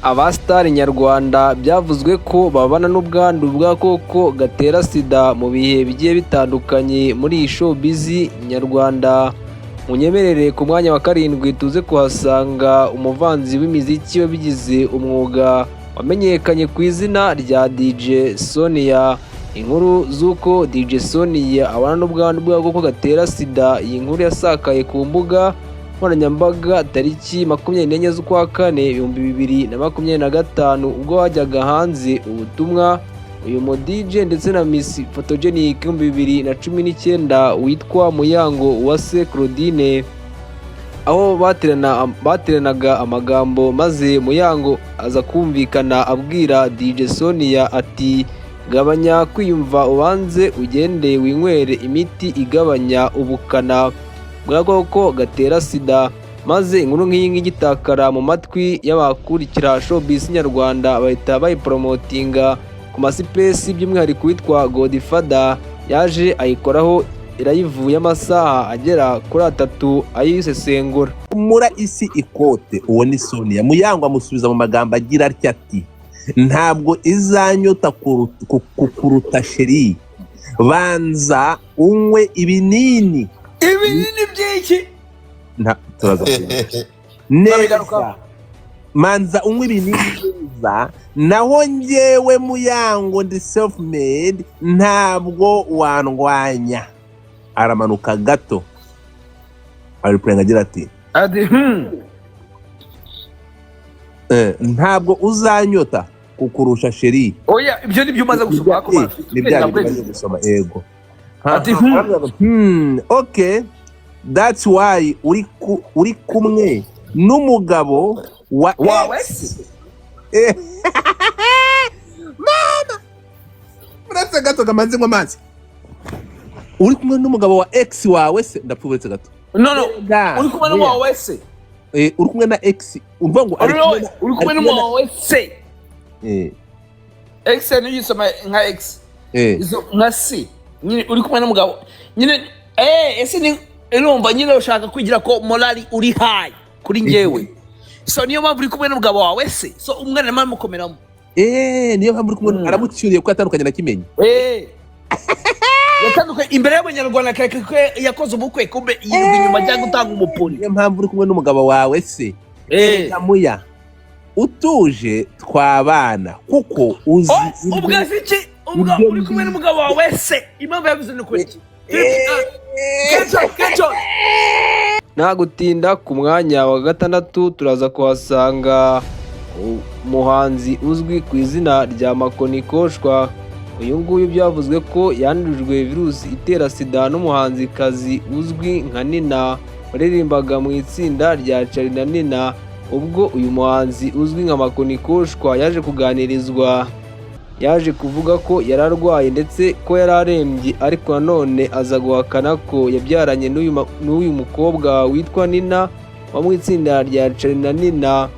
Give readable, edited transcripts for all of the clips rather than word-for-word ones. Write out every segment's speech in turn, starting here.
Abasitari nyarwanda byavuzwe ko babana n'ubwandu bw'agakoko gatera SIDA mu bihe bigiye bitandukanye muri iyi showbiz nyarwanda. Munyemerere ku mwanya wa karindwi tuze kuhasanga umuvanzi w'imiziki wabigize umwuga wamenyekanye ku izina rya DJ Sonia. Inkuru z'uko DJ Sonia abana n'ubwandu bw'agakoko gatera SIDA, iyi nkuru yasakaye ku mbuga nkoranyambaga tariki 24 z'ukwa kane 2025, ubwo hajyaga hanze ubutumwa uyu mu DJ ndetse na Miss Photogenic 2019 witwa Muyango Uwase Claudine, aho bateranaga amagambo, maze Muyango aza kumvikana abwira DJ Sonia ati: "Gabanya kwiyumva, ubanze ugende winywere imiti igabanya ubukana bw'agakoko gatera SIDA." Maze inkuru nk'iyi ngiyi igitakara mu matwi y'abakurikira showbiz nyarwanda, bahita bayiporomotinga ku ma space, by'umwihariko witwa Godfather yaje ayikoraho irayivuye amasaha agera kuri 3 ayisesengura. Mura isi ikote, uwo ni Sonia. Muyango amusubiza mu magambo agira atya ati: "Ntabwo izanyota kukuruta chérie, banza unywe ibinini." Ibinini by'iki? Turaza neza. "Manza unywe ibinini neza, naho njyewe Muyango ndi self made, ntabwo wandwanya." Aramanuka gato aripurenga agira ati: Ati "Ntabwo uzanyota kukurusha chérie." Oya, ibyo nibyo umaze gusoma. Ni bya bindi umaze gusoma, yego. Ati: "Okay, that's why uri kumwe n'umugabo wa wawe ex." Mama, uretse gato kamanze nywa amazi. "Uri kumwe n'umugabo wa ex wawe se?" Ndapfa, uretse gato. No, Ga, uri kumwe n'umugabo wawe se? Uri kumwe na ex, urumva ngo ari kumwe Uri kumwe ari kumwe n'umugabo wawe se? Ex niyo uyisoma nka ex. Izo nka c nyine, uri kumwe n'umugabo nyine. Ese ni urumva nyine ushaka kwigira ko morali uri high kuri njyewe, so niyo mpamvu uri kumwe n'umugabo wawe se? So umwana arimo aramukomeramo. Niyo mpamvu uri kumwe. Aramucyuriye ko yatandukanye na Kimenyi. Yatandukanye imbere y'Abanyarwanda, akareka ko yakoze ubukwe, kumbe yirirwa inyuma ajya gutanga umupuri. "Niyo mpamvu uri kumwe n'umugabo wawe se?" Muya, utuje twabana kuko uzi Oh, ubwo si iki ubwo ibyo uri kumwe n'umugabo wawe se? Impamvu yavuze ni ukuri iki? Kencho, Kencho. Nta gutinda, ku mwanya wa gatandatu turaza kuhasanga umuhanzi uzwi ku izina rya Makoni Koshwa. Uyu nguyu byavuzwe ko yandujwe virusi itera SIDA n'umuhanzikazi uzwi nka Nina waririmbaga mu itsinda rya Charly na Nina. Ubwo uyu muhanzi uzwi nka Makoni Koshwa yaje kuganirizwa, yaje kuvuga ko yari arwaye ndetse ko yari arembye, ariko nanone aza guhakana ko yabyaranye n'uyu mukobwa witwa Nina wo mu itsinda rya Charly na Nina.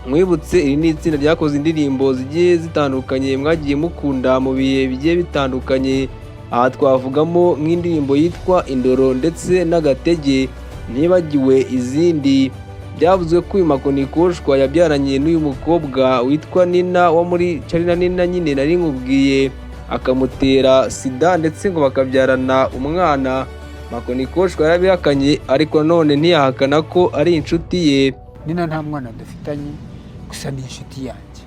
Mwibutse, iri ni itsinda ryakoze indirimbo zigiye zitandukanye mwagiye mukunda mu bihe bigiye bitandukanye. Aha twavugamo nk'indirimbo yitwa Indoro ndetse n'Agatege, ntibagiwe izindi. Byavuzwe ko uyu Makoni Koshwa yabyaranye n'uyu mukobwa witwa Nina wo muri Charly na Nina nyine nari nkubwiye, akamutera SIDA ndetse ngo bakabyarana umwana. Makoni Koshwa yarabihakanye, ariko none ntiyahakana ko ari inshuti ye. Nina nta mwana dufitanye, gusa ni inshuti yanjye.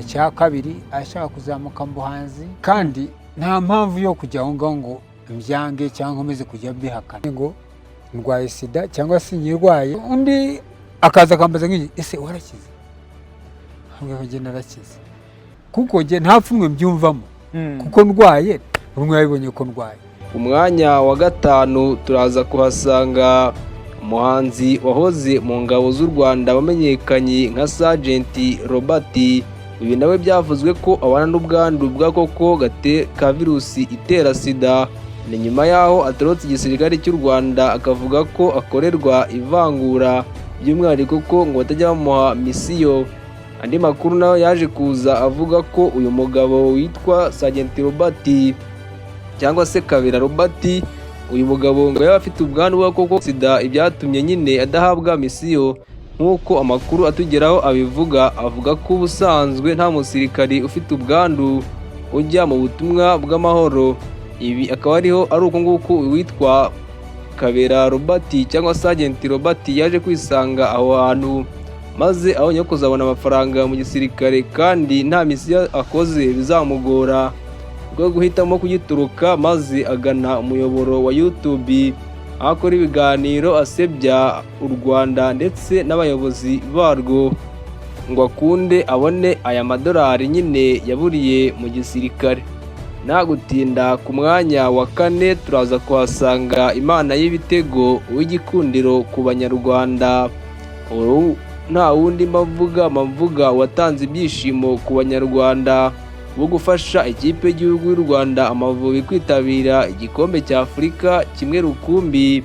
Icya kabiri, ashaka kuzamuka mu buhanzi, kandi nta mpamvu yo kujya aho ngaho ngo mbyange cyangwa nkomeze kujya mbihakana ngo ndwaye SIDA cyangwa se nyirwaye. Undi akaza akambaza nk'iyi: "Ese warakize?" Ntabwo njye narakize, kuko njye nta pfunwe mbyumvamo, kuko ndwaye buri umwe yabibonye ko ndwaye. Ku mwanya wa gatanu turaza kuhasanga umuhanzi wahoze mu ngabo z'u Rwanda wamenyekanye nka Sergeant Robert. Uyu nawe byavuzwe ko abana n'ubwandu bw'agakoko ka virusi itera SIDA. Ni nyuma y'aho atorotse igisirikare cy'u Rwanda, akavuga ko akorerwa ivangura, by'umwihariko ko ngo batajya bamuha misiyo. Andi makuru nayo yaje kuza avuga ko uyu mugabo witwa Sergeant Robert cyangwa se Kabera Robert, uyu mugabo ngo yaba afite ubwandu bw'agakoko SIDA, ibyatumye nyine adahabwa misiyo. Nk'uko amakuru atugeraho abivuga, avuga ko ubusanzwe nta musirikari ufite ubwandu ujya mu butumwa bw'amahoro. Ibi akaba ariho ari uko nguko uwitwa Kabera Robert cyangwa Sergeant Robert yaje kwisanga aho hantu, maze abonye kuzabona amafaranga mu gisirikare kandi nta misiyo akoze bizamugora, rwo guhitamo kugituruka maze agana umuyoboro wa YouTube, aho akora ibiganiro asebya u Rwanda ndetse n'abayobozi barwo, ngo akunde abone aya madolari nyine yaburiye mu gisirikare. Nta gutinda, ku mwanya wa kane turaza kuhasanga Imana y'ibitego, uw'igikundiro ku Banyarwanda. Ubu nta wundi mbavuga watanze ibyishimo ku Banyarwanda bo gufasha ikipe y'igihugu y'u Rwanda Amavubi kwitabira igikombe cya Afurika kimwe rukumbi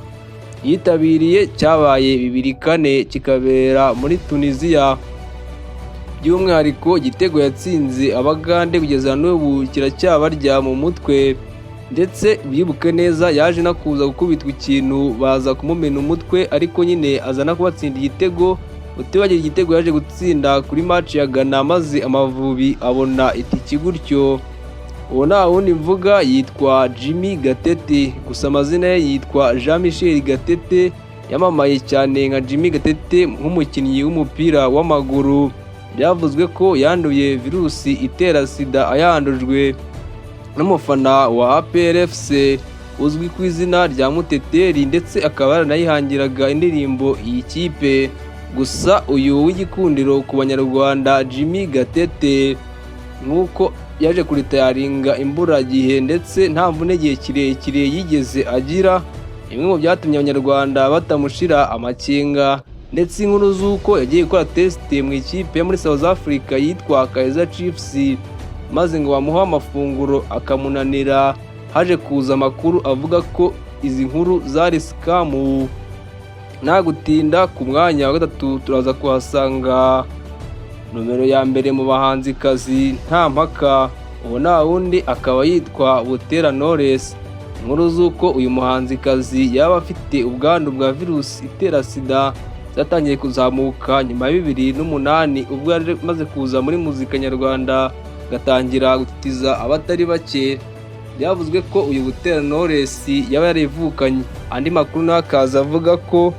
yitabiriye cyabaye 2004, kikabera muri Tunisia. By'umwihariko igitego yatsinze Abagande kugeza n'ubu kiracyabarya mu mutwe, ndetse wibuke neza yaje no kuza gukubitwa ikintu baza kumumena umutwe, ariko nyine aza no kubatsinda igitego. Utibagira igitego yaje gutsinda kuri match ya Ghana, maze Amavubi abona itiki gutyo. Uwo nta wundi mvuga, yitwa Jimmy Gatete, gusa amazina ye yitwa Jean Michel Gatete, yamamaye cyane nka Jimmy Gatete nk'umukinnyi w'umupira w'amaguru. Byavuzwe ko yanduye virusi itera sida ayandujwe n'umufana wa APR FC uzwi ku izina rya Muteteri, ndetse akaba yaranayihangiraga indirimbo iyi kipe. Gusa uyu w'igikundiro ku Banyarwanda Jimmy Gatete, nk'uko yaje kuritayaringa imburagihe ndetse nta mvune igihe kirekire yigeze agira, bimwe mu byatumye Abanyarwanda batamushira amakenga, ndetse inkuru z'uko yagiye gukora test mu ikipe yo muri South Africa yitwa Kaizer Chiefs, maze ngo bamuhe amafunguro akamunanira, haje kuza amakuru avuga ko izi nkuru zari scam. Nta gutinda, ku mwanya wa gatatu turaza kuhasanga nomero ya mbere mu bahanzikazi nta mpaka. Uwo nta wundi, akaba yitwa Butera Knowless. Inkuru z'uko uyu muhanzikazi yaba afite ubwandu bwa virusi itera sida zatangiye kuzamuka nyuma ya 2008, ubwo yari amaze kuza muri muzika nyarwanda agatangira gutitiza abatari bake. Byavuzwe ko uyu Butera Knowless yaba yarivukanye. Andi makuru nawe akaza avuga ko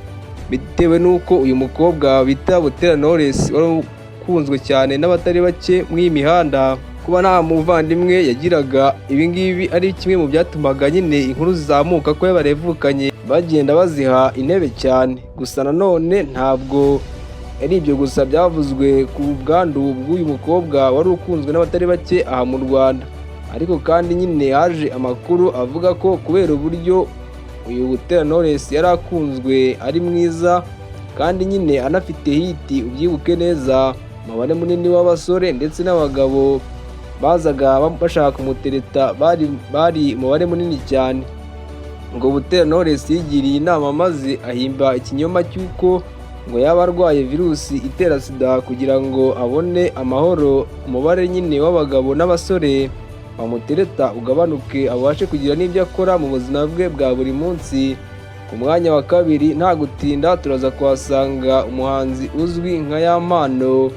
bitewe n'uko uyu mukobwa bita Butera Knowless wari ukunzwe cyane n'abatari bake muri iyi mihanda, kuba nta muvandimwe yagiraga, ibi ngibi ari kimwe mu byatumaga nyine inkuru zizamuka ko yaba yarivukanye bagenda baziha intebe cyane. Gusa nanone ntabwo ari ibyo gusa byavuzwe ku bwandu bw'uyu mukobwa wari ukunzwe n'abatari bake aha mu Rwanda, ariko kandi nyine haje amakuru avuga ko kubera uburyo uyu Butera Knowless yari akunzwe, ari mwiza kandi nyine anafite hit, ubyibuke neza, umubare munini w'abasore ndetse n'abagabo bazaga bashaka kumutereta bari umubare munini cyane. Ngo Butera Knowless yigiriye inama maze ahimba ikinyoma cy'uko ngo yaba arwaye virusi itera sida kugira ngo abone amahoro, umubare nyine w'abagabo n'abasore bamutereta ugabanuke, abashe kugira n'ibyo akora mu buzima bwe bwa buri munsi. Ku mwanya wa kabiri, nta gutinda, turaza kuhasanga umuhanzi uzwi nka Yampano.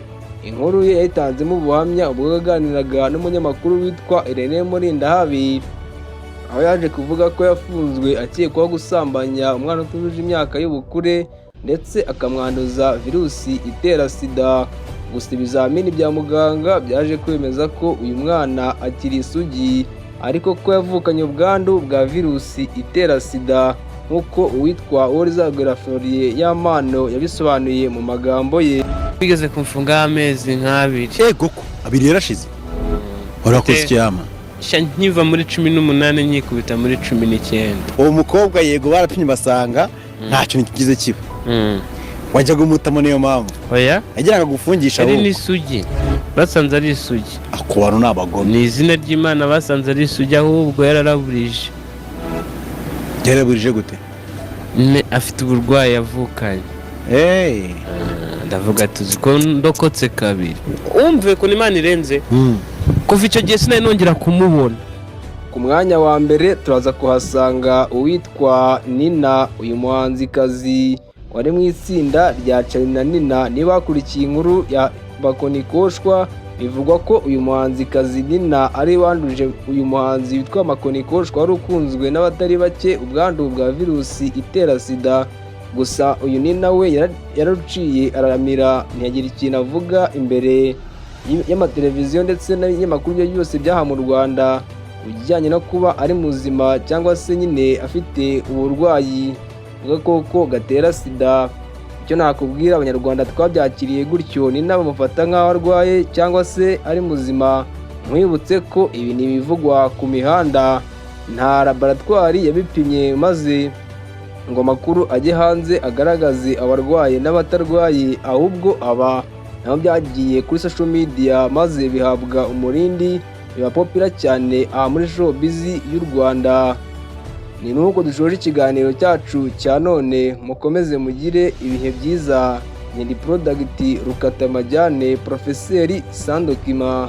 Inkuru ye yayitanzemo ubuhamya ubwo yaganiraga n'umunyamakuru witwa Irene Murindahabi, aho yaje kuvuga ko yafunzwe akekwaho gusambanya umwana utujuje imyaka y'ubukure ndetse akamwanduza virusi itera sida. Gusa ibizamini bya muganga byaje kwemeza ko uyu mwana akiri isugi, ariko ko yavukanye ubwandu bwa virusi itera sida, nk'uko uwitwa Uworizagwira Florier Yampano yabisobanuye mu magambo ye. Bigeze kumfungaho amezi nk'abiri. Ego ko abiri yarashize, warakoze ikiyama. Sha, nkiva muri 18 nkikubita muri 19. Uwo mukobwa yego barapimye basanga nta kintu kigize kiba. Wajyaga umutamo, niyo mpamvu Oya. yagiraga gufungisha. Ari Ahubwo n'isugi, basanze ari isugi. Ako bantu ni abagome. Ni izina ry'Imana, basanze ari isugi, ahubwo yararaburije. Yaraburije gute? Afite uburwayi yavukanye. Hey. Ndavuga tuzi ko ndokotse kabiri, wumve ukuntu Imana irenze. Kuva icyo gihe sinari nongera kumubona. Ku mwanya wa mbere turaza kuhasanga uwitwa Nina. Uyu muhanzikazi wari mu itsinda rya Charly na Nina. Niba wakurikiye inkuru ya Makonikoshwa, bivugwa ko uyu muhanzikazi Nina ari wanduje uyu muhanzi witwa Makonikoshwa wari ukunzwe n'abatari bake ubwandu bwa virusi itera sida. Gusa uyu Nina we yararuciye araramira, ntiyagira ikintu avuga imbere y'amateleviziyo ndetse n'ibinyamakuru bye byose byaha mu Rwanda ku bijyanye no kuba ari muzima cyangwa se nyine afite uburwayi bw'agakoko gatera sida. Icyo nakubwira, Abanyarwanda twabyakiriye gutyo, Nina bamufata nk'aho arwaye cyangwa se ari muzima. Nkwibutse ko ibi ni ibivugwa ku mihanda, nta laboratwari yabipimye maze ngo amakuru ajye hanze agaragaze abarwaye n'abatarwaye, ahubwo aba nabo byagiye kuri social media maze bihabwa umurindi, biba popular cyane aha muri showbiz y'u Rwanda. Ni nuko dushoje ikiganiro cyacu cya none. Mukomeze mugire ibihe byiza. Ni Product Rukatamajyane, Profeseri Sandokima.